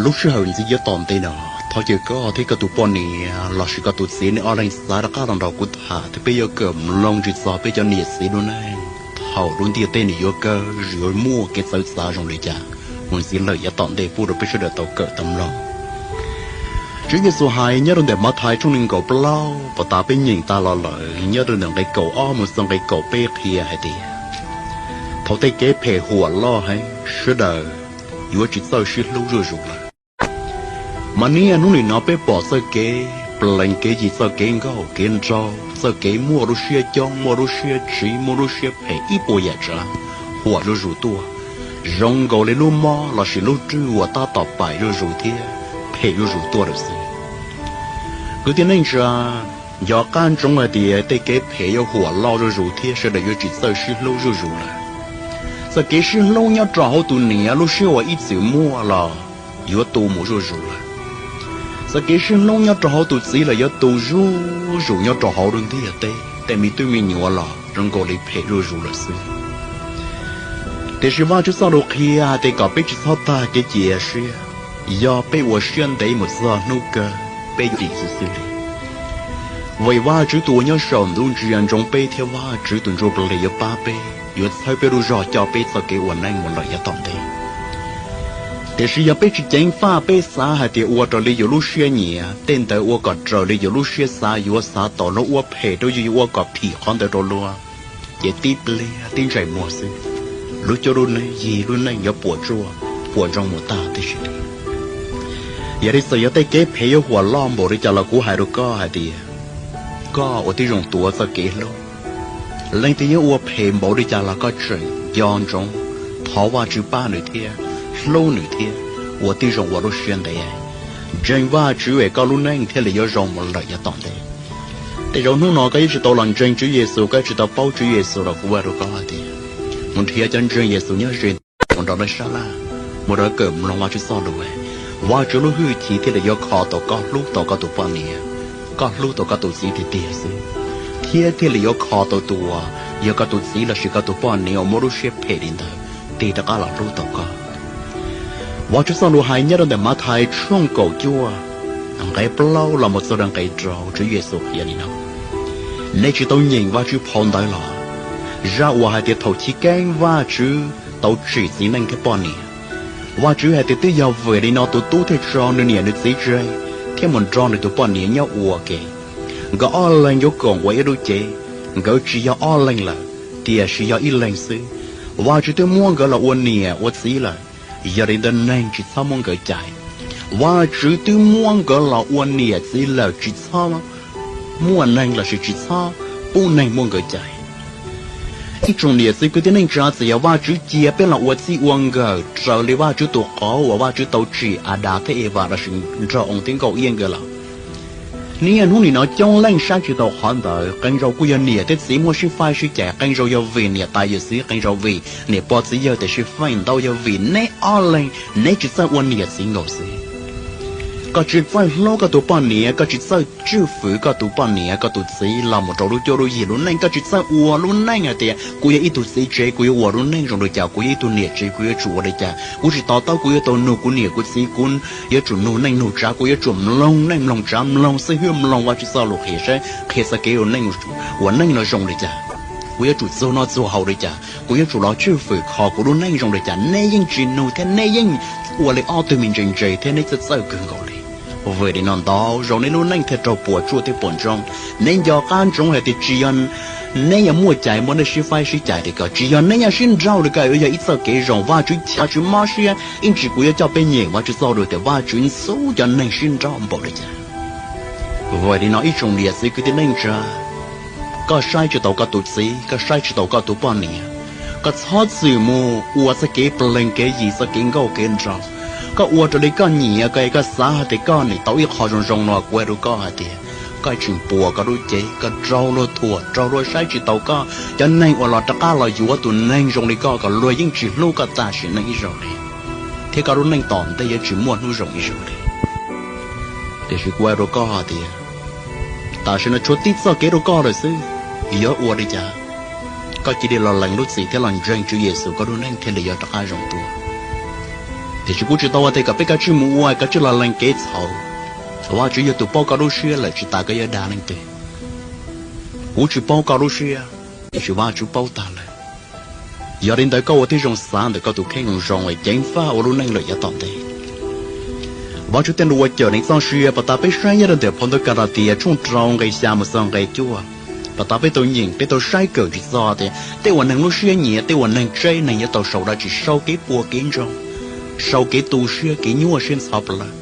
Lub sij hawm ntxiv yav tom ntej no, thov caw koj thiab koj tus poj niam lossis koj tus txiv nej ob leeg xav rov qab los nrog kuv tham thiab peb yuav kawm mloog tsis txog peb cov niam txiv lub neej thaum lub ntiaj teb nws yuav kawg, yuav muaj kev txawv txav zoo li cas mus ntxiv lawm yav tom ntej pub rau peb sawv daws tau kawm tau mloog. Tswv Yexus hais nyob rau ntawm Mathais tshooj nees nkaum plaub, puas tas peb nyeem tas los lawm, nyob rau ntawm nqe kaum ob mus txog nqe kaum peb qhia hais tias, thaum tej kev phem huam loj heev, sawv daws yuav tsis txawj sib hlub zuj zus lawm. Mas niaj hnub nim no peb pom txoj kev plees kev yig, txoj kev nkauj kev nraug, txoj kev muaj lub siab coob, muaj lub siab tsiv, muaj lub siab phem ib puas yam tsav huam zuj zus tuaj, zoo nkaus li lub mob lossis lub rwj uas tab tom paim zuj zus thiab phem zuj zus tuaj lawm xwb. Kwv tij neej tsa, nco qab ntsoov hais tias tej kev phem yuav huam loj zuj zus thiab sawv daws yuav tsis txawj sib hlub zuj zus lawm. Txoj kev sib hlub nyob rau hauv tus niam lub siab uas ib txwm muaj los yuav tu mus zuj zus lawm. Txoj kev sib hlub nyob rau hauv tus txiv los yuav tu zuj zus nyob rau hauv lub ntiaj teb, tej me tub me nyuam los zoo nkaus li phem zuj zus lawm xwb. Tiam sis Vajtswv txoj lus qhia hais tias kom peb tsis txhob tag kev cia siab, yog peb ua siab ntev mus txog hnub kawg peb dim xwb xwb li. Vim Vajtswv tus uas nyob saum ntuj ntsia ntsoov peb thiab Vajtswv tus Ntsujplig yuav pab peb, yuav txhawb peb lub zog coj peb txoj kev ua neej mus lawm yav tom ntej. Tiam sis yog peb tsis ceev faj, peb xav hais tias ua raws li yus lub siab nyiam, tej ntawd ua kom raws li yus lub siab xav, yuav xav tau lub ua phem rau yus, yuav ua kom phim qhov ntawd rau luag, ces tib pliag tib ntsais muag xwb, lub cuab lub neej, yig lub neej yuav puas tsuaj puas ntsoog mus tag tib si li. Yog li txawm yog tej kev phem yuav huam loj npaum li cas los kuv hais rau koj hais tias, koj ua tib zoo tuav txoj kev hlub. Leej twg yuav ua phem npaum li cas los koj tseem nco ntsoov thov Vajtswv pab nws thiab hlub nws thiab ua tib zoo ua lub siab ntev, ntseeg Vajtswv es koj lub neej thiaj li yuav zoo mus lawm yav tom ntej. Tej zaum hnub no koj yuav tsis tau los ntseeg Tswv Yexus, koj yuav tsis tau paub Tswv Yexus los kuv hais rau koj hais tias, mus nrhiav cov ntseeg Yexus nyob ze ntawd mus nrog lawv sab laj, mus nrog lawv kawm mloog Vajtswv txoj lus, Vajtswv lub hwj chim thiaj li yuav kho tau koj hlub tau koj tus poj niam, koj hlub tau koj tus txiv tiag tiag xwb, thiab thiaj li yuav kho tau tus uas yog koj tus txiv lossis koj tus poj niam uas muaj lub siab phem li ntawd tig rov qab los hlub tau koj. Vajtswv txoj lus hais nyob rau ntawm Mathais tshooj kaum cuaj, nqe plaub los mus txog rau nqe rau, Tswv Yexus qhia li no: Nej tsis tau nyeem Vajtswv phau ntawv los? Zaj uas hais tias thaum chiv keeb Vajtswv tau tsim txiv neej thiab poj niam, Vajtswv hais tias twb yog vim li no tus tub thiaj tso nws niam nws txiv tseg thiab mus nrog nws tus poj niam nyob ua ke. Nkawd ob leeg yuav koom ua ib lub cev. Nkawd tsis yog ob leeg lawm, tiam sis yog ib leeg xwb. Vajtswv twb muab nkawd los ua niam ua txiv lawm, yog li ntawd neeg tsis txhob muab nkawd cais. Vajtswv twb muab nkawd los ua niam txiv lawm, tsis txhob muaj neeg lossis tsis txhob pub neeg muab nkawd cais. Ib tsoom niam txiv kwv tij neej tsa, txawm yog Vajtswv cia peb los ua txij ua nkawm raws li Vajtswv tus qauv uas Vajtswv tau tsim Adas thiab Evas lossis nrog oo thiab nkauj iab nkawd los, niaj hnub nim no coob leej saib tsis taus qhov ntawd. Qee zaus kuj yog niam thiab txiv muaj sib faib sib cais, qee zaus yog vim niam tais yawm txiv, qee zaus vim niam pog txiv yawg tiam sis feem ntau yog vim neb ob leeg neb tsis txawj ua niam txiv nkaus xwb. Koj tsis txawj hlub koj tus poj niam, koj tsis txawj tswj fwm koj tus poj niam koj tus txiv los mus rau lub cuab lub yig lub neej, koj tsis txawj ua lub neej hais tias kuv yog ib tug txiv tsev kuv yuav ua lub neej zoo li cas, kuv yog ib tug niam tsev kuv yuav tsum ua li cas, kuv tsis to taub kuv yuav tau nug kuv niam kuv txiv, kuv yuav tsum nug neej nug tsav, kuv yuav tsum mloog neej mloog tsav, mloog xib hwb mloog Vajtswv txoj lus qhia saib qhia txoj kev ua neej no zoo li cas, kuv yuav tsum txuag noj txuag haus li cas, kuv yuav tsum los tswj fwm kho kuv lub neej zoo li cas, neb yeej tsis nug thiab neb yeej ua li ob tug me ntse ntse thiab neb txawj txawj kawg nkaus li. Vim li no ntau zaus neb lub neej thiaj raug puas tsuaj thiab puas ntsoog. Neb nco qab ntsoov hais tias tsis yog neb yog muaj cais muaj neb sib faib sib cais li ko, tsis yog neb yog sib nrauj li ko, yog ib txoj kev zoo. Vajtswv chaw Vajtswv mob siab ib ntsis kuv yuav coj peb nyeem Vajtswv txoj lus tias Vajtswv ntxub cov neeg sib nrauj npaum li cas. Vim li no ib tsoom niam txiv kwv tij neej tsa, koj saib tsis taus koj tus txiv, koj saib tsis taus koj tus poj niam, koj txhob txwm mus ua txoj kev plees kev yig, txoj kev nkauj kev nraug. Koj ua raws li koj nyiam, koj es koj xav hais tias koj nim tau ib qho zoo zoo no, kuv hais rau koj hais tias koj tseem puas koj lub cev, koj raug luag thuam, raug luag saib tsis taus koj. Cov neeg uas los rov qab los yuav tus neeg zoo li koj kom luag yeej tsis hlub koj tam sim neej ib zaug li, thiab koj lub neej tom ntej yuav tsis muaj hnub zoo ib zaug li. Tiam sis kuv hais rau koj hais tias tam sim no tshuav tib txoj kev rau koj lawm xwb, yuav ua li cas? Koj cia li los lees lub txim thiab los ntseeg Tswv Yexus, koj lub neej thiaj li yuav rov qab zoo tuaj. Tiam sis kuv tsis tau ua tias kom peb kav tsij mus ua, kav tsij los lees kev txhaum. Vajtswv yog tus paub koj lub siab lawm, tsis tas koj yuav dag leej twg. Kuv tsis paub koj lub siab, tiam sis Vajtswv paub tag lawm. Yog li ntawd koj ua tib zoo xav ntawm koj tus kheej zoo zoo es ceev faj ua lub neej lawm yav tom ntej. Vajtswv tej lus uas cawm neeg txoj sia, pas tas peb saib nyob rau ntawm phau ntawv Kalatias tshooj rau nqe xya mus txog nqe cuaj, pas tas peb tau nyeem, peb tau saib kawm tsis txog tias tej uas neeg lub siab nyiam, tej uas neeg tseb, neeg yuav tau sau dab tsi? Sau kev puas kev ntsoog, sau kev tu siab kev nyuaj siab ntxhov plawv,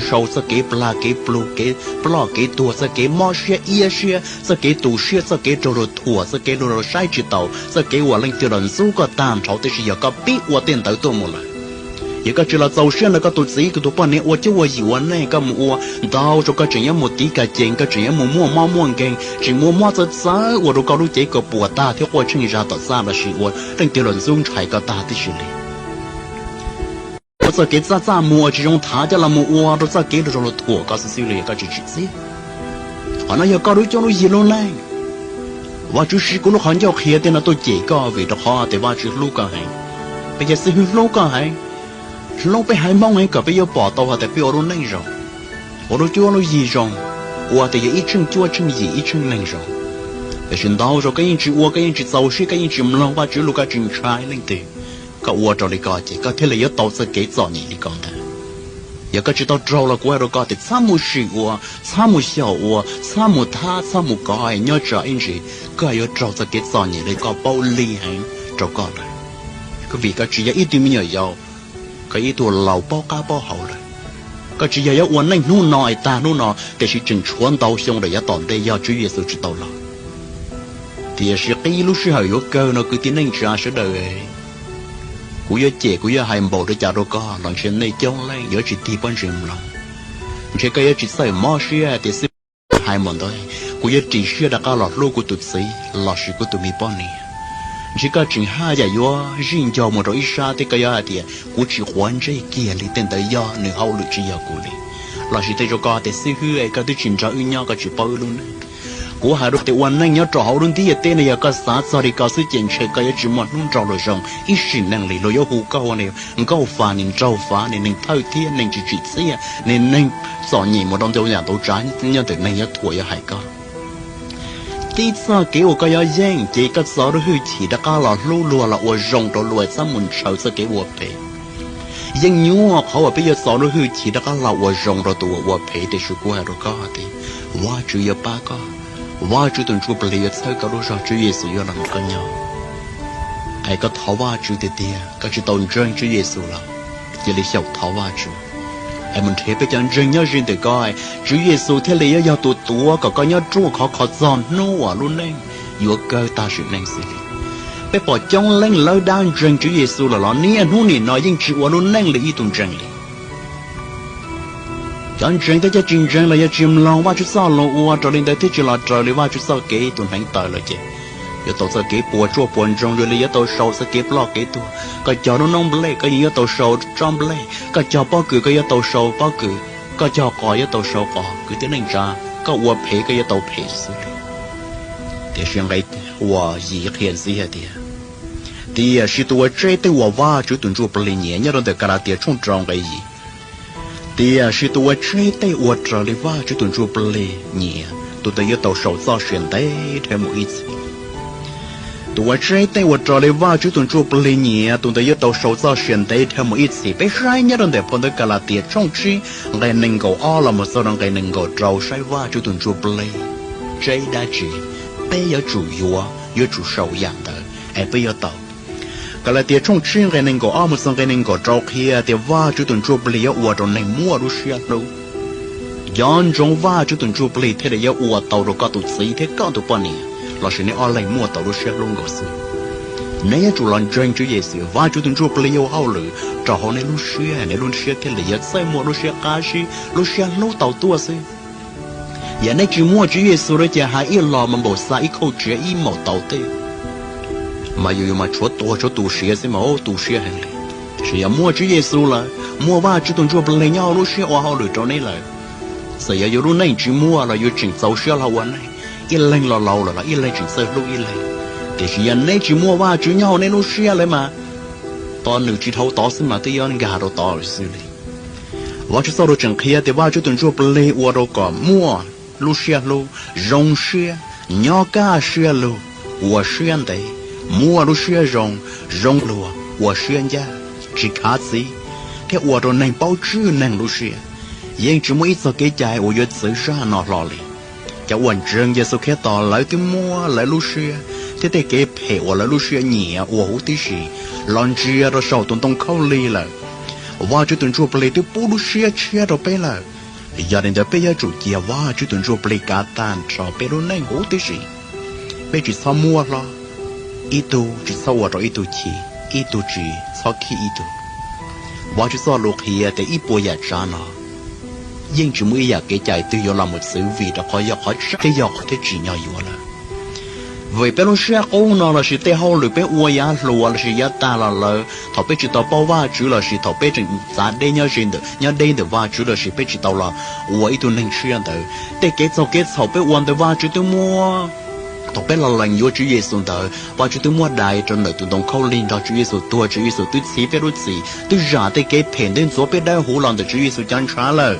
sau txoj kev plag kev plug, kev ploj kev tuag, txoj kev mob siab iab siab, txoj kev tu siab, txoj kev raug luag thuam, txoj kev luag saib tsis taus, txoj kev uas leej twg los ntxub koj tag nrho. Tiam sis yog koj pib ua tej ntawd tuaj mus lawm, yog koj tsis los txaus siab ntawm koj tus txiv koj tus poj niam ua cuab ua yim ua neej, koj mus ua ntau tsaus koj tseem yuav mus tiv kas cees, koj tseem yuav mus muaj mob muaj nkeeg, tseem muaj mob txawv txawv ua rau koj lub cev koj puas tag thiab quaj tsheej zag tom txaj los sis ua leej twg los ntxub ntshai koj tag tib si li. Ua txoj kev txaj txaj muag tsis zoo thav coj los mus ua rau txoj kev luag zoo luag thuam koj xwb xwb li, yog koj tsis tsim txiaj. Qhov no yog koj lub cuab lub yig lub neej. Vajtswv siv kuv lub qhov ncauj qhia tej no tuaj cem koj vim rau qhov tias Vajtswv hlub koj heev. Peb cov xib hwb hlub koj heev, hlub peb haiv Hmoob heev kom peb yuav pom tau hais tias peb ua lub neej zoo, ua lub cuab lub yig zoo, ua tias yog ib tsheej cuab tsheej yim ib tsheej neeg zoo. Tiam sis ntau zaus koj yeej tsis ua, koj yeej tsis txaus siab, koj yeej tsis mloog Vajtswv lus, koj tsis ntshai leej twg. Koj ua raws li ko ces koj thiaj li yuav tau txoj kev txom nyem li ko ntag. Yog koj tsis tau raug los kuv hais rau koj tias txhob mus sim ua, txhob mus xyaum ua, txhob mus thab, txhob mus kov, nyob tso ib ntsis koj yuav raug txoj kev txom nyem li koj paub lig heev rau koj lawm. Vim koj tsis yog ib tug me nyuam yaus, koj ib tug laus paub qab paub hau lawm. Koj tsis yog yuav ua neej hnub no es tag hnub no, tiam sis tseem tshuav ntau xyoo lawm yav tom ntej yog Tswv Yexus tsis tau los. Tiam sis qib lub sij hawm yuav kawg no kwv tij neej tsa sawv daws, kuv yuav cem kuv yuav hais npaum li cas rau koj los ntshe nej coob leej yuav tsis tig pob ntseg mloog. Ntshe koj yuav tsis txawj mob siab tias xib hwb hais npaum ntawd, kuv yuav ris siab rov qab los hlub kuv tus txiv los sis kuv tus me poj niam. Ntshe koj tseem haj yam yuav zij nco mus rau ib sab thiab koj yuav hais tias kuv tsis quav ntsej kiag li, tej ntawd yog nws hauj lwm tsis yog kuv li. Los sis tej zaum koj tias xib hwb es koj twb tsis nrog wb nyob koj tsis paub wb lub neej. Kuv hais rau tias ua neej nyob rau hauv lub ntiaj teb no yog koj xav txog li ko xwb ces ntshe koj yuav tsis muaj hnub nrau luag zoo ib sim neej li. Luag yuav hu koj ua niag nkauj Fas, niag nraug Fas, niag neeg thawj thiab neeg tsis tsim txiaj, niag neeg txom nyem mus rau ntau yam ntau tsav nyob ntawm neeg yuav thuam yuav hais koj. Tib txoj kev uas koj yuav yeej ces koj txo lub hwj chim rov qab los hlub luag los ua zoo rau luag, txhob mus ntshaw txoj kev ua phem. Yeej nyuaj qhov uas peb yuav txo lub hwj chim rov qab los ua zoo rau tus uas ua phem, tiam sis kuv hais rau koj tias Vajtswv yuav pab koj, Vajtswv tus ntsuj plig yuav txhawb koj lub zog, Tswv Yexus yuav los nrog koj nyob. Es koj thov Vajtswv tiag tiag, koj tsis tau ntseeg Tswv Yexus los cia li xyaum thov Vajtswv es mus nrhiav peb cov ntseeg nyob ze ntawm koj, Tswv Yexus thiaj li yuav yog tus tuav kom koj nyob ruaj khov kho txog hnub uas lub neej yuav kawg tag sim neej xwb li. Peb pom coob leej lawv dab ntseeg Tswv Yexus lawm los niaj hnub nim no yeej tsis ua lub neej li ib tug ntseeg li. Cov ntseeg thiab cov tsis ntseeg los yog tsis mloog Vajtswv txoj lus ua raws li ntawd thiab tsis los raws li Vajtswv txoj kev tus hneev taw lawm ces yuav tau txoj kev puas tsuaj puas ntsoog, yuav li yuav tau sau txoj kev ploj kev tuag. Koj cog lub noob nplej koj yeej yuav tau sau tsob nplej, koj cog pob kws koj yuav tau sau pob kws, koj cog qos yuav tau sau qos. Kwv tij neej tsa, koj ua phem koj yuav tau phem xwb li. Tiam sis nqe uas yim qhia ntxiv hais tias, tiam sis tus uas tseb tej uas Vajtswv tus ntsuj plig nyiam, nyob rau ntawm Kalatias tshooj rau nqe yim. Tiam sis tus uas tseb tej uas raws li Vajtswv tus ntsuj plig nyiam, tus ntawd yuav tau sau txoj sia ntev dhawv mus ib txhis. Tus uas tseb tej uas raws li Vajtswv tus ntsuj plig nyiam, tus ntawd yuav tau sau txoj sia ntev dhawv mus ib txhis. Peb saib nyob rau ntawm phau ntawv Kalatias tshooj tsib nqe nees nkaum ob los mus txog rau nqe nees nkaum rau, saib Vajtswv tus ntsuj plig tseb dab tsi, peb yuav tsum yuav, yuav tsum sau yam ntawd es peb yuav tau. Kalatias tshooj tsib nqe nees nkaum ob mus txog nqe nees nkaum rau qhia tias Vajtswv tus ntsuj plig yuav ua rau neeg muaj lub siab hlub. Nco ntsoov Vajtswv tus ntsuj plig thiaj li yuav ua tau rau koj tus txiv thiab koj tus poj niam, los sis neb ob leeg muaj tau lub siab hlub nkaus xwb. Neb yuav tsum los ntseeg Tswv Yexus, Vajtswv tus ntsuj plig yuav ua hauj lwm rau hauv neb lub siab, neb lub siab thiaj li yuav txawj muaj lub siab qab zib, lub siab hlub tau tuaj xwb. Yog neb tsis muaj Tswv Yexus lawm ces hais ib los mas npaum xa ib khauj tsiav ib maum taus tej, mas yus yus mas tshuav tuag tshuav tu siav xwb mas tu siab heev li. Tiam sis yog muaj Tswv Yexus lawm, muaj Vajtswv tus ntsuj plig nyob hauv lub siab ua hauj lwm rau neb lawm, txawm yog yus lub neej tsis muaj los yus tseem txaus siab hlo ua neej. Ib leeg los laus lawm los ib leeg tseem txawj hlub ib leeg. Tiam sis yog neb tsis muaj Vajtswv nyob hauv neb lub siab lawm mas tod nws tsis dhau tod xwb mas twb yuav nkag rau tod lawm xwb li. Vajtswv txoj lus tseem qhia tias Vajtswv tus Ntsuj Plig ua rau kom muaj lub siab hlub, zoo siab, nyob kaj siab lug, ua siab ntev, muaj lub siab zoo, zoo luag, ua siab ncaj, tsis khav txiv, thiab ua rau neeg paub tswj neeg lub siab. Yeej tsis muaj ib txoj kev cai uas yuav txwv zaj no hlo li. Cov uas ntseeg Yexus Khetos lawv twb muab lawv lub siab thiab tej kev phem uas lawv lub siab nyiam ua huv tib si los ntsia rau saum tus ntoo khaub lig lawm. Vajtswv tus Ntsuj Plig twb pub lub siab tshiab rau peb lawm. Yog li ntawd peb yuav tsum cia Vajtswv tus Ntsuj Plig kav tag nrho peb lub neej huv tib si. Peb tsis txhob muab hlob, ib tug tsis txhob ua rau ib tug chim, ib tug tsis txhob khib ib tug. Vajtswv txoj lus qhia tias ib puas yam tsav no yeej tsis muaj ib yam kev cai twg yuav los mus txwv vim rau qhov yog qhov tseeb thiab yog qhov thiaj tsim nyog yuav lawm. Vim peb lub siab qub no lossis tej hauj lwm peb ua yav hluas lossis yav tag los lawm, thaum peb tsis tau paub Vajtswv lossis thaum peb tseem txav deb nyob ze ntawm, nyob deb ntawm Vajtswv lossis peb tsis tau los ua ib tug neeg tshiab ntawd, tej kev txaug kev txhaum peb ua ntawd Vajtswv twb muab. Thaum peb los lees yuav Tswv Yexus ntawd Vajtswv twb muab dai rau ntawm tus ntoo khaub lig nrog Tswv Yexus tuag, Tswv Yexus twb txhiv peb lub txim, twb zam tej kev phem ntawd ntxuav peb dawb huv los ntawm Tswv Yexus cov ntshav lawm.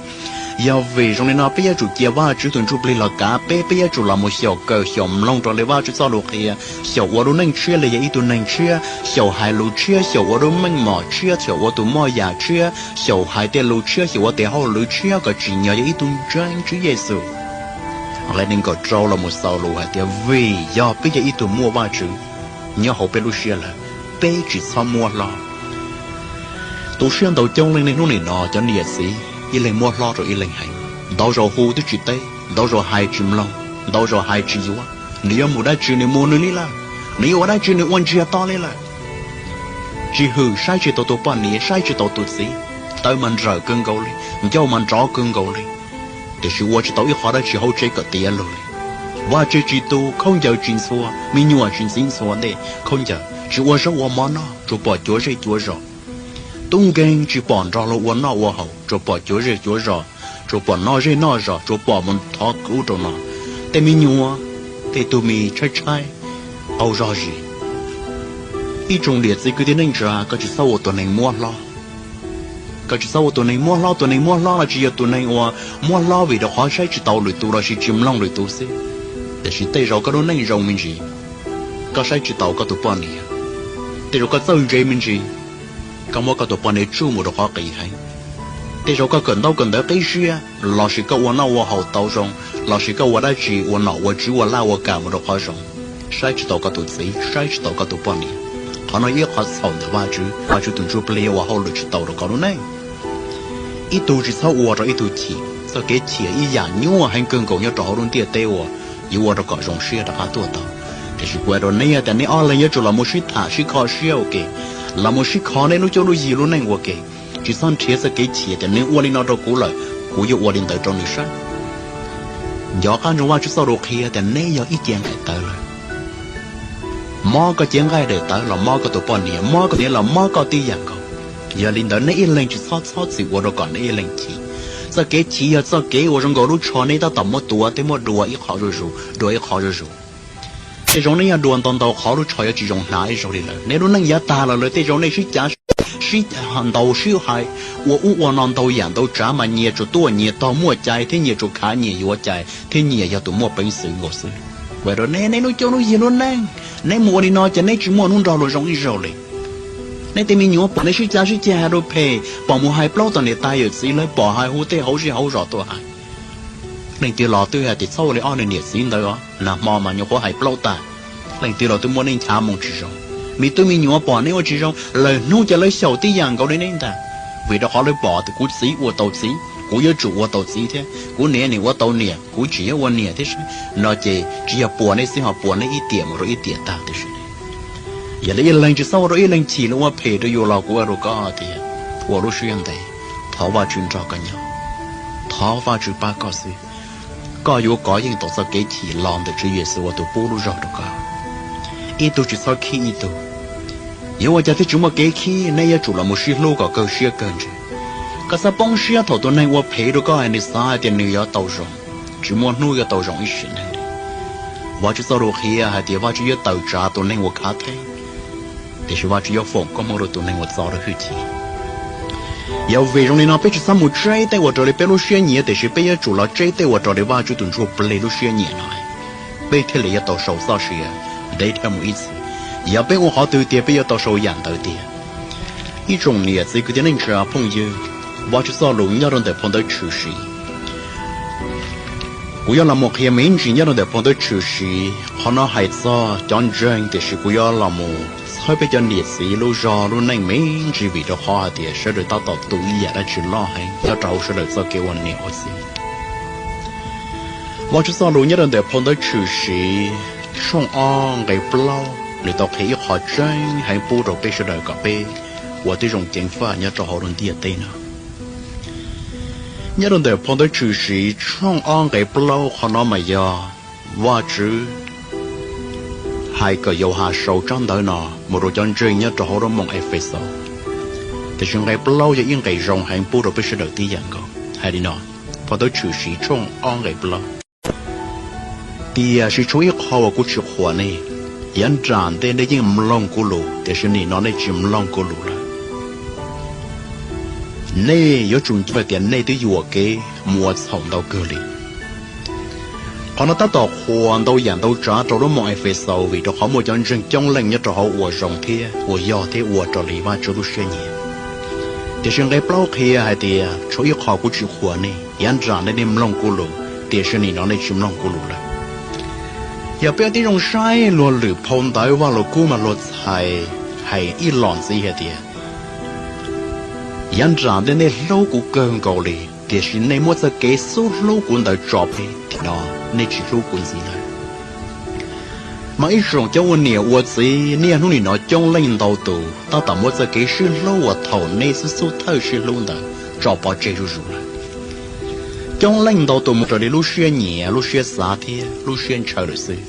Yog vim zoo li no peb yuav tsum cia Vajtswv tus Ntsuj Plig los kav peb, peb yuav tsum los mus xyaum kawm xyaum mloog rau li Vajtswv txoj lus qhia, xyaum ua lub neej tshiab li yog ib tug neeg tshiab, xyaum hais lus tshiab, xyaum ua lub meej mom tshiab, xyaum ua tus moj yam tshiab, xyaum hais tej lus tshiab, xyaum ua tes hauj lwm tshiab kom tsim nyog yog ib tug ntseeg Tswv Yexus. Nqe nees nkaum rau los mus xaus lus hais tias vim yog peb yog ib tug muaj Vajtswv nyob hauv peb lub siab lawm, peb tsis txhob muab hlob. Tu siab ntau coob leej niaj hnub nim no cov niam txiv ib leeg muab hlob rau ib leeg heev, ntau zaus hu twb tsis teb, ntau zaus hais tsis mloog, ntau zaus hais tsis yuav, nws yuav mus dab tsi nws mus nws li lawm, nws yuav ua dab tsi nws ua ntsiag to li lawm. Tsis hwm, saib tsis taus tus poj niam, saib tsis taus tus txiv, tawv mas nrawm kawg nkaus li, ncauj mas nrov kawg nkaus li, tiam sis ua tsis tau ib qho dab tsi hauv tsev kom tiav lug li. Vaj tse tsis tu, khaub ncaws tsis ntxhua, me nyuam tsis ntxiv ntxhua ntej khaub ncaws, tsis ua zaub ua mov noj, tsuas pom cuav zej cuav zos. Tub nkeeg tsis pom nrog luag ua noj ua haus, tsuas pom cuav zej cuav zos, tsuas pom noj zej noj zos, tsuas pom mus thov ub rau no. Tej me nyuam, tej tug me tshaib tshaib, qaug zog zis. Ib tsoom niam txiv kwv tij neej tsa, koj tsis txhob ua tus neeg muab hlob. Koj tsis txhob ua tus neeg muab hlob. Tus neeg muab hlob los tsis yog tus neeg uas muab hlob vim rau qhov saib tsis taus lwm tus lossis tsis mloog lwm tus xwb, tiam sis tej zaum koj lub neej zoo me ntsis, koj saib tsis taus koj tus poj niam. Tej zaum koj txawj ntse me ntsis, koj muab koj tus poj niam tsuj mus rau qhov qis heev. Tej zaum koj kawm ntaub kawm ntawv qib siab, lossis koj ua noj ua haus tau zoo, lossis koj ua dab tsi ua nom ua tswv ua laj ua kam mus rau qhov zoo, saib tsis taus koj tus txiv, saib tsis taus koj tus poj niam. Qhov no yog ib qho txhaum ntawm Vajtswv, Vajtswv tus Ntsuj Plig ua hauj lwm tsis tau rau koj lub neej. Ib tug tsis txhob ua rau ib tug chim. Txoj kev chim ib yam nyuaj heev kawg nkaus nyob rau hauv lub ntiaj teb uas yuav ua rau kom zoo siab rov qab tuaj tau. Tiam sis kuv hais rau neb tias neb ob leeg yuav tsum los mus sib tham sib kho siab ua ke, los mus sib kho neb lub cuab lub yig lub neej ua ke. Tsis txhob nrhiav txoj kev chim tias nws ua li no rau kuv lawm, kuv yuav ua li ntawd rau nws saib. Nco qab ntsoov Vajtswv txoj lus qhia tias neb yog ib cev nqaij tawv lawm. Mob koj cev nqaij daim tawv los mob koj tus poj niam, mob koj niam los mob koj tib yam nkaus. Yog li ntawd neb ib leeg tsis txhob txhob txwm ua rau kom neb ib leeg chim. Txoj kev chim yog txoj kev uas zoo nkaus lub tsho neb tab tom muab tuav thiab muab dua ib qho zuj zus, dua ib qho zuj zus. Tej zaum neb yog dua ntau ntau qhov lub tsho yuav tsis zoo hnav ib zaug li lawm. Neb lub neej yav tag los lawm tej zaum nej sib cav sib ntaus sib hais ua ub ua no ntau yam ntau tsav mas nyias tsuas tuaj nyias tog muaj cai thiab nyias tsuas khav nyias yuav cai thiab nyias yog tus muaj peev xwm nkaus xwb. Kuv hais rau neb, neb lub cuab lub yig lub neej, neb mus ua li no ces neb tsis muaj hnub nrog luag zoo ib zaug li. Neb tej me nyuam pom neb sib cav sib ceg hais rau phem, pom mus hais plaub tom niam tais yawm txiv lawv, pom hais hu tej hauv zej hauv zos tuaj hais. Leej twg los twb hais tias txhob ua li ob niag niam txiv ntawd os, nag hmo mas nyuam qhuav hais plaub tag. Leej twg los twb muab neb nchav moo tsis zoo. Me tub me nyuam pom neb ua tsis zoo, lawm hnub ces lawv xyaum tib yam nkaus li neb ntag. Vim rau qhov lawv pom tias kuv txiv ua tau txiv, kuv yuav tsum ua tau txiv thiab, kuv niam nim ua tau niam, kuv tseem yuav ua niam thiab saib no ces tsis yog puas neb xwb ho puas neb ib tiam mus rau ib tiam tag tiam sis. Yog li ib leeg tsis txhob ua rau ib leeg chim los ua phem rau yus los kuv ua rau koj tias ua lub siab ntev, thov Vajtswv nrog koj nyob, thov Vajtswv pab koj xwb. Koj yuav kov yeej tau txoj kev chim los ntawm Tswv Yexus uas tus pub lub zog rau koj. Ib tug tsis txhob khib ib tug. Yuav ua cas thiaj tsis muaj kev khib? Neb yuav tsum los mus sib hlub kom kawg siab kawg ntsws. Koj txhob poob siab thaum tus neeg ua phem rau koj es nws xav hais tias nws yuav tau zoo, tsis muaj hnub yuav tau zoo ib sim neej li. Vajtswv txoj lus qhia hais tias Vajtswv yuav tawm tsam tus neeg uas khav theeb. tiam sis Vajtswv yuav foom koob hmoov rau tus neeg uas txo lub hwj chim. Yog vim zoo li no peb tsis txhob mus tseb tej uas raws li peb lub siab nyiam, tiam sis peb yuav tsum los tseb tej uas raws li Vajtswv tus ntsuj plig lub siab nyiam no, peb thiaj li yuav tau sau txoj sia ntev dhawv mus ib txhis. Yog peb ua qhov twg tiag peb yuav tau sau yam ntawd tiag. Ib tsoom niam txiv kwv tij neej tsa phooj ywg, Vajtswv txoj lus nyob rau ntawm phau ntawv Tshwm Sim, kuv yuav los mus qhia me ntsis nyob rau ntawm phau ntawv Tshwm Sim. Qhov no hais txog cov ntseeg, tiam sis kuv yuav los mus txhawb peb cov niam txiv lub zog lub neej me ntsis, vim rau qhov hais tias sawv daws tab tom tu ib yam dab tsi loj heev nyob rau hauv sawv daws txoj kev ua niam ua txiv. Vajtswv txoj lus nyob rau ntawm phau ntawv Tshwm Sim tshooj ob nqe plaub, nws tau qhia ib qho tseeb heev pub rau peb sawv daws kom peb ua tib zoo ceev faj nyob rau hauv lub ntiaj teb no. Nyob rau ntawm phau ntawv Tshwm Sim tshooj ob nqe plaub, qhov no mas yog Vajtswv hais kom Yauhas sau tsab ntawv no mus rau cov ntseeg nyob rau hauv lub moos Efexaus. Tiam sis nqe plaub yog ib nqe zoo heev pub rau peb sawv daws tib yam nkaus. Hais li no, phau ntawv Tshwm Sim tshooj ob nqe plaub: Tiam sis tshuav ib qho uas kuv tsis qhuas nej. Yav nram ntej nej yeej mloog kuv lus, tiam sis nim no nej tsis mloog kuv lus lawm. Nej yuav tsum nco tias nej twb yuam kev mus ua txhaum ntau kawg li. Qhov no tab tom qhuas ntau yam ntau tsav rau lub moos Efexaus, vim rau qhov muaj cov ntseeg coob leej nyob rau hauv uas zoo thiab uas yog thiab ua raws li Vajtswv lub siab nyiam. Tiam sis nqe plaub qhia hais tias, tshuav ib qho kuv tsis qhuas nej. Yav nram ntej nej mloog kuv lus, tiam sis nim no nej tsis mloog kuv lus lawm. Yog peb ua tib zoo saib luag lwm phau ntawv Vaj Lug Kub mas luag txhais hais ib los ntxiv hais tias, yav nram ntej nej hlub kuv kawg nkaus li, tiam sis nej muab txoj kev xub hlub kuv ntawd tso plig, tiam no nej tsis hlub kuv ntxiv lawm. Mas ib tsoom cov ua niam ua txiv niaj hnub nim no coob leej ntau tus tab tom muab txoj kev sib hlub uas thaum nej xub xub thawj sib hlub ntawd tso pov tseg zuj zus lawm. Coob leej ntau tus mus raws li lub siab nyiam, lub siab xav thiab lub siab ntshaw lawm xwb.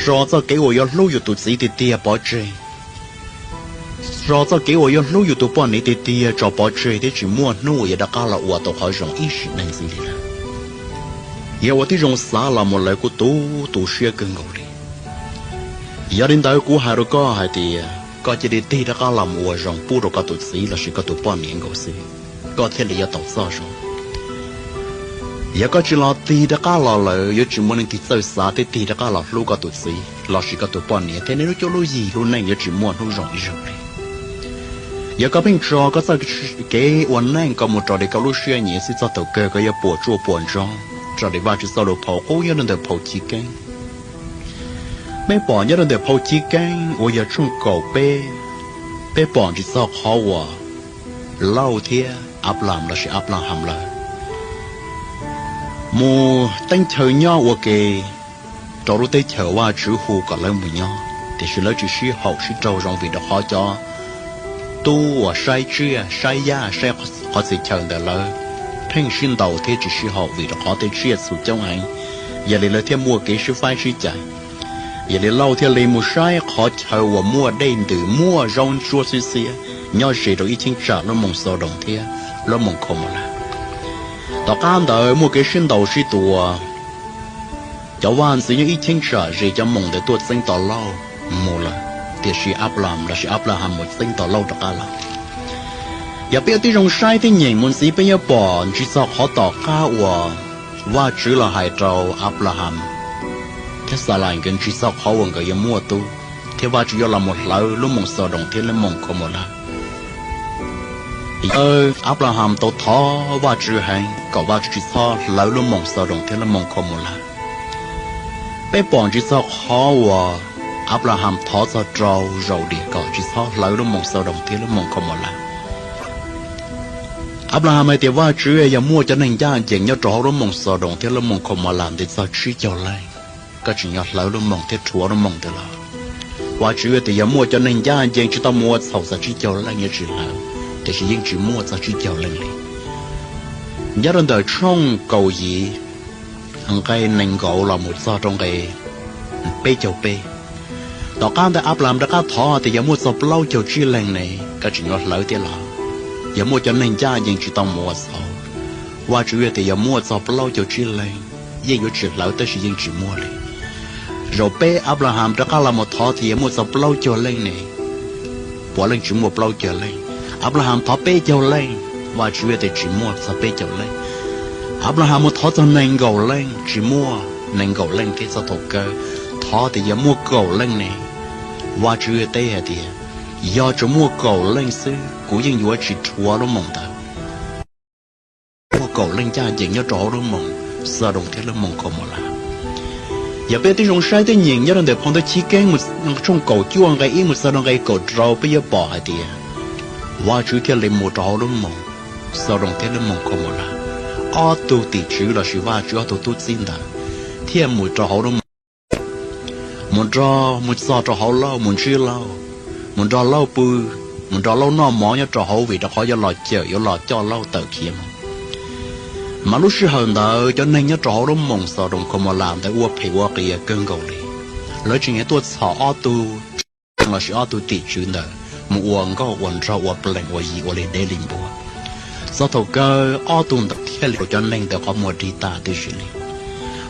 Tso txoj kev uas yuav hlub yus tus txiv tiag tiag pov tseg, tso txoj kev uas yuav hlub yus tus poj niam tiag tiag tso pov tseg thiab tsis muaj hnub uas yuav rov qab los ua tau qhov zoo ib sim neej ntxiv li lawm. Yog ua tib zoo xav los mus lawv kuj tu tu siab kawg nkaus li. Yog li ntawd kuv hais rau koj hais tias koj cia li tig rov qab los mus ua zoo pub rau koj tus txiv lossis koj tus poj niam nkaus xwb, koj thiaj li yuav tau txoj zoo. Yog koj tsis los tig rov qab los lawm yuav tsis muaj leej twg txawj xav thiab tig rov qab los hlub koj tus txiv lossis koj tus poj niam thiab nej lub cuab lub yig lub neej yuav tsis muaj hnub zoo ib zaug li. Yog koj pheej tso koj txoj kev ua neej koj mus raws li koj lub siab nyiam xwb, txog thaum kawg koj yuav puas tsuaj puas ntsoog raws li Vajtswv txoj lus phau qub nyob rau ntawm phau Chiv Keeb. Peb pom nyob rau ntawm phau Chiv Keeb uas yog tshooj kaum peb, peb pom ntsis txog qhov uas Lauj thiab Anplaham lossis Anplaham lawv mus teeb chaw nyob ua ke rau lub teb chaws Vajtswv hu kom lawv mus nyob, tiam sis lawv tsis sib haum sib raug zoo vim rau qhov cov tub uas saib tsiaj saib yaj saib qhov txhia chaw ntawd lawv pheej sib ntaus thiab tsis sib haum vim rau qhov tej tsiaj txhu coob heev. Yog li lawv thiaj muaj kev sib faib sib cais. Yog li Lauj thiaj li mus saib qhov chaw uas muaj dej ntws muaj zaub ntsuab xiab xiab nyob ze rau ib cheeb tsam lub moos Xaudoos thiab lub moos Khaumolas. Tom qab ntawd muaj kev sib ntaus sib tua, cov vaj ntxwv nyob ib cheeb tsam ze cov moos ntawd tuaj txeeb tos Lauj mus lawm, tiam sis Anplaham lossis Anplaham mus txeeb tos Lauj rov qab los. Yog peb ua tib zoo saib thiab nyeem mus ntxiv peb yuav pom ntsis txog qhov tom qab uas Vajtswv los hais rau Anplaham thiab Xalais nkawd ntsis txog qhov uas nkawd yuav muaj tub thiab Vajtswv yuav los mus hlawv lub moos Xaudoos thiab lub moos Khaumolas. Anplaham tau thov Vajtswv heev kom Vajtswv tsis txhob hlawv lub moos Xaudoos thiab lub moos Khaumolas. Peb pom ntsis txog qhov uas Anplaham thov txog rau Zaudis kom tsis txhob hlawv lub moos Xaudoos thiab lub moos Khaumolas. Anplaham hais tias Vajtswv, yog muaj cov neeg ncaj ncees nyob rau hauv lub moos Xaudoos thiab lub moos Khaumolas ntev txog tsib caug leej, koj tseem yuav hlawv lub moos thiab rhuav lub moos ntawd los? Vajtswv tias yog muaj cov neeg ncaj ncees tsis tau mus ua txhaum txog tsib caug leej yuav tsis hlawv, tiam sis yeej tsis muaj txog tsib caug leej li. Nyob rau ntawm tshooj kaum yim nqe nees nkaum los mus txog rau nqe peb caug peb. Tom qab ntawd Anplaham rov qab thov tias yog muaj txog plaub caug tsib leeg ne, koj tseem yuav hlawv thiab los? Yog muaj cov neeg ncaj ncees tsis tau mus ua txhaum, Vajtswv tias yog muaj txog plaub caug tsib leeg yeej yuav tsis hlawv tab sis yeej tsis muaj li. Zaum peb Anplaham rov qab los mus thov tias yog muaj txog plaub caug leej ne, ua leej tsis muaj plaub caug leej. Anplahas thov peb caug leej, Vajtswv tias tsis muaj txog peb caug leej. Anplahas mus thov txog nees nkaum leej, tsis muaj nees nkaum leej thiab. Txog thaum kawg thov tias yog muaj kaum leej ne, Vajtswv teb hais tias yog tsuas muaj kaum leej xwb kuv yeej yuav tsis rhuav lub moos ntawd. Muaj kaum leej ncaj ncees nyob rau hauv lub moos Xaudoos thiab lub moos Kaumaulas. Yog peb tib zoo saib tej nyeem nyob rau ntawm phau ntawv Chiv Keeb mus tshooj kaum cuaj nqe ib mus txog rau nqe kaum rau peb yuav pom hais tias Vajtswv thiaj li mus rau hauv lub moos Xaudoos thiab lub moos Kaumaulas. Ob tug tim tswv lossis Vajtswv ob tug tub txib ntawd thiaj mus rau hauv lub moos, mus nrog mus txog rau hauv Lauj mus ntsib Lauj, mus nrog Lauj pw, mus nrog Lauj noj mov nyob rau hauv vim rau qhov yuav los cawm yuav los coj Lauj tawm khiav mus. Mas lub sij hawm ntawd cov neeg nyob rau hauv lub moos Xaudoos Kaumaulas ntawd ua phem ua qias kawg nkaus li. Lawv tseem tuaj txhom ob tug lossis ob tug tim tswv ntawd mus ua nkauj ua nraug ua plees ua yi ua li deb li npua. Txog thaum kawg ob tug ntawd thiaj li rau cov neeg ntawd qhov muag dig tas tib si li.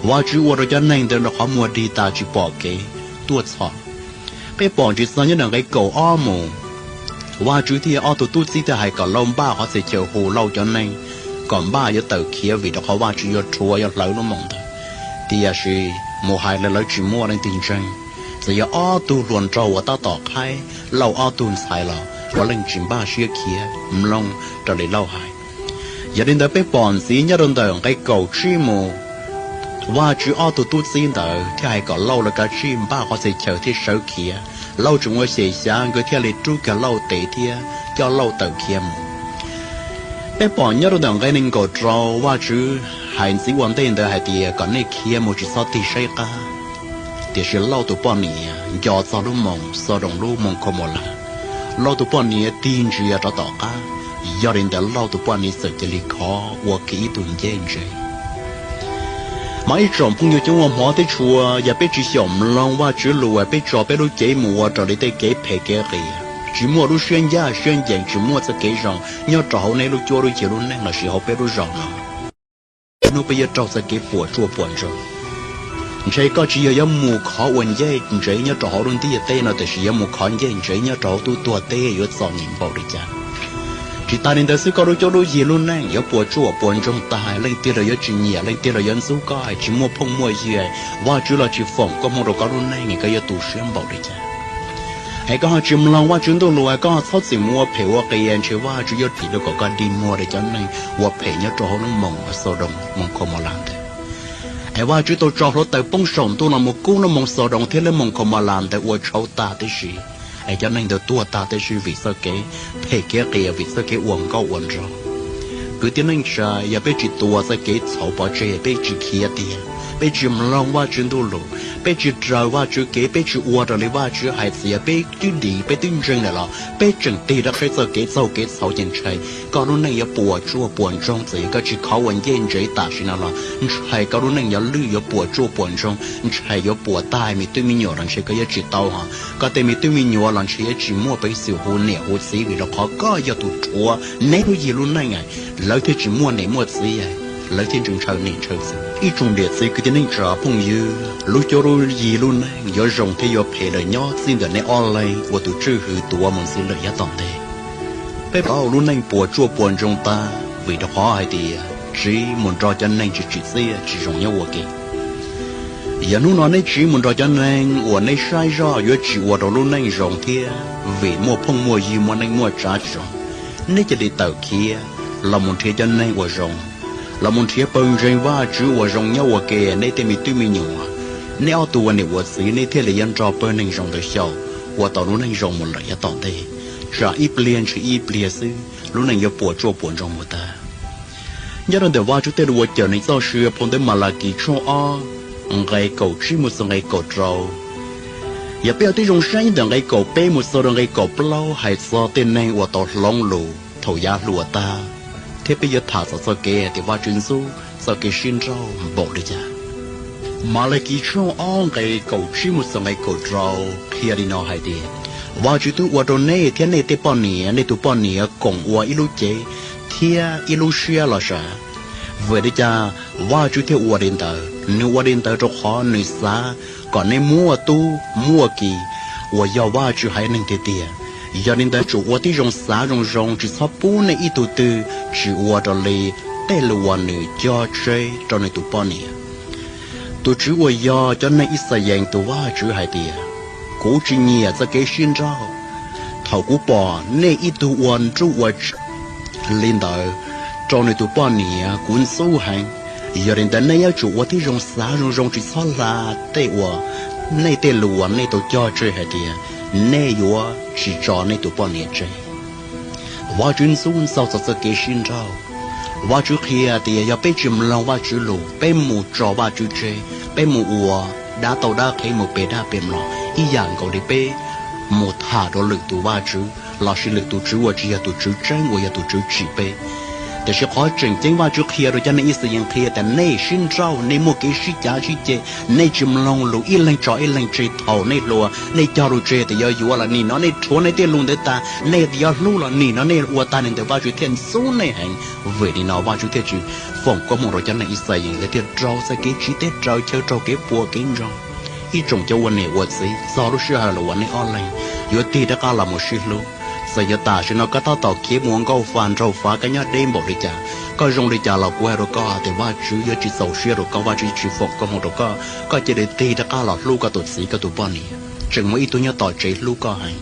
Vajtswv ua rau cov neeg ntawd qhov muag dig tas tsis pom kev tuaj txhom. Peb pom ntsis txog nyob ntawm nqe kaum ob mus, Vajtswv thiab ob tug tub txib thiaj hais kom Lauj npaj qhov txhia chaw hu Lauj cov neeg kom npaj yuav tawm khiav vim rau qhov Vajtswv yuav rhuav yuav hlawv lub moos ntawd. Tiam sis mus hais lawv tsis muaj leej twg ntseeg, txawm yog ob tug hluas nraug uas tab tom qhaib Lauj ob tug ntxhais los puav leej tsis npaj siab khiav mloog raws li Lauj hais. Yog li ntawd peb pom ntxiv nyob rau ntawm nqe kaum tsib mus, Vajtswv ob tug tub txib ntawd thiaj hais kom Lauj lawv kav tsij npaj qhov txhia chaw thiab sawv khiav. Lauj tseem ua xyem xyav nkawd thiaj li rub kiag Lauj tes thiab coj Lauj tawm khiav mus. Peb pom nyob rau ntawm nqe nees nkaum rau Vajtswv hais ntxiv ua ntej ntawd hais tias kom nej khiav mus tsis txhob tig saib qab. Tiam sis Lauj tus poj niam nco txog lub moos Xaudoos lub moos Kaumaulas, Lauj tus poj niam tig ntsia rov tom qab. Yog li ntawd Lauj tus poj niam txawm cia li khov ua kiag ib tug ncej ntsev. Mas ib tsoom phooj ywg cov uas hmov thiab tshua, yog peb tsis xyaum mloog Vajtswv lus es peb tso peb lub cev mus ua raws li tej kev phem kev qias, tsis muaj lub siab ncaj siab ncees tsis muaj txoj kev zoo nyob rau hauv nej lub cuab lub yig lub neej lossis hauv peb lub zos no, hnub peb yuav raug txoj kev puas tsuaj puas ntsoog. Ntshe koj tsis yog yuav mus khov ua ncej ntsev nyob rau hauv lub ntiaj teb no tiam sis yuav mus khov ncej ntsev nyob rau hauv tub tuag teb yuav txom nyem npaum li cas. Tsis tas li ntawd xwb koj lub cuab lub yig lub neej yuav puas tsuaj puas ntsoog tas, leej twg los yuav tsis nyiam leej twg los yuav ntxub koj, tsis muaj phooj muaj ywg, Vajtswv los tsis foom koob hmoov rau koj lub neej, koj yuav tu siab npaum li cas. Es koj ho tsis mloog Vajtswv ntuj lus, koj ho txhob txwm mus ua phem ua qias, ntshe Vajtswv yuav dim rau kom koj dig muag li cov neeg ua phem nyob rau hauv lub moos Xaudoos moos Kaumaulas ntawd. Es Vajtswv tau tso hluav taws poob saum ntuj los mus kub lub moos Xaudoos thiab lub moos Kaumaulas ntawd ua tshauv tag tib si. Es cov neeg ntawd tuag tag tib si vim txoj kev phem kev qias vim txoj kev ua nkauj ua nraug. Kwv tij neej tsa, yog peb tsis tua txoj kev txhaum pov tseg, peb tsis khiav tiag, peb tsis mloog Vajtswv ntuj lus, peb tsis raws Vajtswv kev, peb tsis ua raws li Vajtswv hais, txawm yog peb twb dim peb twb ntseeg lawm los peb tseem tig rov qab txoj kev txaug kev txhaum ces ntshai koj lub neej yuav puas tsuaj puas ntsoog. Txawm yog koj tsis khov ua ncej ntsev tam sim no los ntshai koj lub neej yuav lwj yuav puas tsuaj puas ntsoog, ntshai yuav puas tag me tub me nyuam los ntshe koj yuav tsis tau ho. Koj tej me tub me nyuam los ntshe yuav tsis muaj peev xwm hu niam hu txiv vim rau qhov koj yog tus rhuav neb lub yig lub neej, lawv thiaj tsis muaj niam muaj txiv, lawv thiaj ntshaw niam ntshaw txiv. Ib tsoom niam txiv kwv tij neej tsa phooj ywg, lub cuab lub yig lub neej yuav zoo thiab yuav phem lawm nyob txij ntawm neb ob leeg ua tus tswj hwm tuav mus ntxiv lawm yav tom ntej. Peb pom lub neej puas tsuaj puas ntsoog tag vim rau qhov hais tias tsiv mus nrog cov neeg tsis tsim txiaj tsis zoo nyob ua ke. Yog hnub no neb tsiv mus nrog cov neeg uas neb saib zoj yuav tsis ua rau lub neej zoo thiab vim muaj phooj muaj ywg muaj neej muaj tsav tsis zoo, neb cia li tawm khiav los mus nrhiav cov neeg uas zoo, los mus nrhiav pawg ntseeg Vajtswv uas zoo nyob ua ke. Neb tej me tub me nyuam, neb ob tug ua niam ua txiv, neb thiaj li yuav nrog pawg neeg zoo ntawd xyaum ua tau lub neej zoo mus lawm yav tom ntej. Tsam ib pliag ntshe ib pliag xwb lub neej yuav puas tsuaj puas ntsoog mus tag. Nyob rau ntawm Vajtswv tej lus uas cawm neeg txoj sia phau ntawv Malakis tshooj ob nqe kaum tsib mus txog nqe kaum rau. Yog peb ua tib zoo saib ntawm nqe kaum peb mus txog rau nqe kaum plaub hais txog tej neeg uas tau hloov lus thaum yav hluas tag, thiab peb yuav tham txog txoj kev hais tias Vajtswv ntxub txoj kev sib nrauj npaum li cas. Malakis tshooj ob nqe kaum tsib mus txog nqe kaum rau qhia li no hais tias, Vajtswv twb ua rau nej thiab nej tej poj niam, nej tus poj niam koom ua ib lub cev thiab ib lub siab los sav. Vim li cas Vajtswv thiaj ua li ntawd? Nws ua li ntawd rau qhov nws xav kom neb muaj tub muaj ki uas yog Vajtswv haiv neeg tiag tiag. Yog li ntawd tsuas ua tib zoo xav zoo zoo, tsis txhob pub nej ib tug twg tsis ua raws li tej lus uas nws cog tseg rau nws tus poj niam. Tus Tswv uas yog cov neeg Yixalayees tus Vajtswv hais tias, kuv tsis nyiam txoj kev sib nrauj. Thaum kuv pom nej ib tug ua nruj ua li ntawd rau nws tus poj niam, kuv ntxub heev. Yog li ntawd nej yuav tsum ua tib zoo xav zoo zoo, tsis txhob hla tej uas, nej tej lus uas nej tau cog tseg hais tias nej yuav tsis tso nej tus poj niam tseg. Vajtswv ntxub ntxaug txog txoj kev sib nrauj. Vajtswv qhia tias yog peb tsis mloog Vajtswv lus, peb mus tso Vajtswv tseg, peb mus ua dab tau dab qhev, mus pe dab pe mlom, ib yam nkaus li peb mus tham rau lwm tus vaj tswv lossis lwm tus tswv uas tsis yog tus Tswv tseeb, uas yog tus Tswv tsim peb. Tiam sis qhov tseem ceeb Vajtswv qhia rau cov neeg Yixalayees qhia tias nej sib nrauj, nej muaj kev sib cav sib ceg, nej tsis mloog lus, ib leeg tso ib leeg tseg. Thaum nej hluas nej cog lus tseg tias yuav yuav los nim no nej rhuav nej tej lus ntawd tag, nej yuav hlub los nim no nej ua tag li ntawd, Vajtswv thiaj ntxub nej heev. Vim li no Vajtswv thiaj tsis foom koob hmoov rau cov neeg Yixalayees, lawv thiaj raug txoj kev tsiv teb raws chaw, raug kev puas kev ntsoog. Ib tsoom cov ua niam ua txiv, txog lub sij hawm los uas nej ob leeg yuav tig rov qab los mus sib hlub. Txawm yuav tam sim no koj tab tom khiav mus ua nkauj fa nraug fav, koj nyob deb npaum li cas, koj zoo li cas los kuv hais rau koj tias Vajtswv yuav tsis txaus siab rau koj, Vajtswv yuav tsis foom koob hmoov rau koj. Koj cia li tig rov qab los hlub koj tus txiv koj tus poj niam. Tseem muaj ib tug nyob tom tsev hlub koj heev,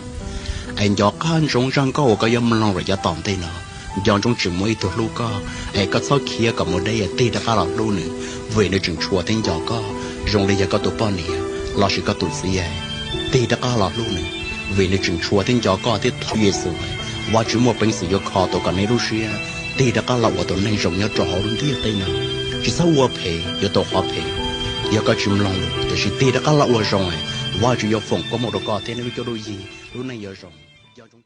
es nco qab ntsoov zaj nkauj uas koj yuav mloog lawm yav tom ntej no. Nco ntsoov tseem muaj ib tug hlub koj, es koj txhob khiav kom mus deb, tig rov qab los hlub nws, vim nws tseem tshua thiab nco koj zoo li yog koj tus poj niam lossis koj tus txiv. Tig rov qab los hlub nws, vim nws tseem tshua thiab nco koj thiab thov Yexus. Vajtswv muaj peev xwm yuav kho tau kom nej lub siab tig rov qab los ua tus neeg zoo nyob rau hauv lub ntiaj teb no. Tsis txhob ua phem yuav tau qhov phem. Yog koj tsis mloog lus, tiam sis tig rov qab los ua zoo, Vajtswv yuav foom koob hmoov rau koj thiab nej lub cuab lub yig, lub neej yuav zoo.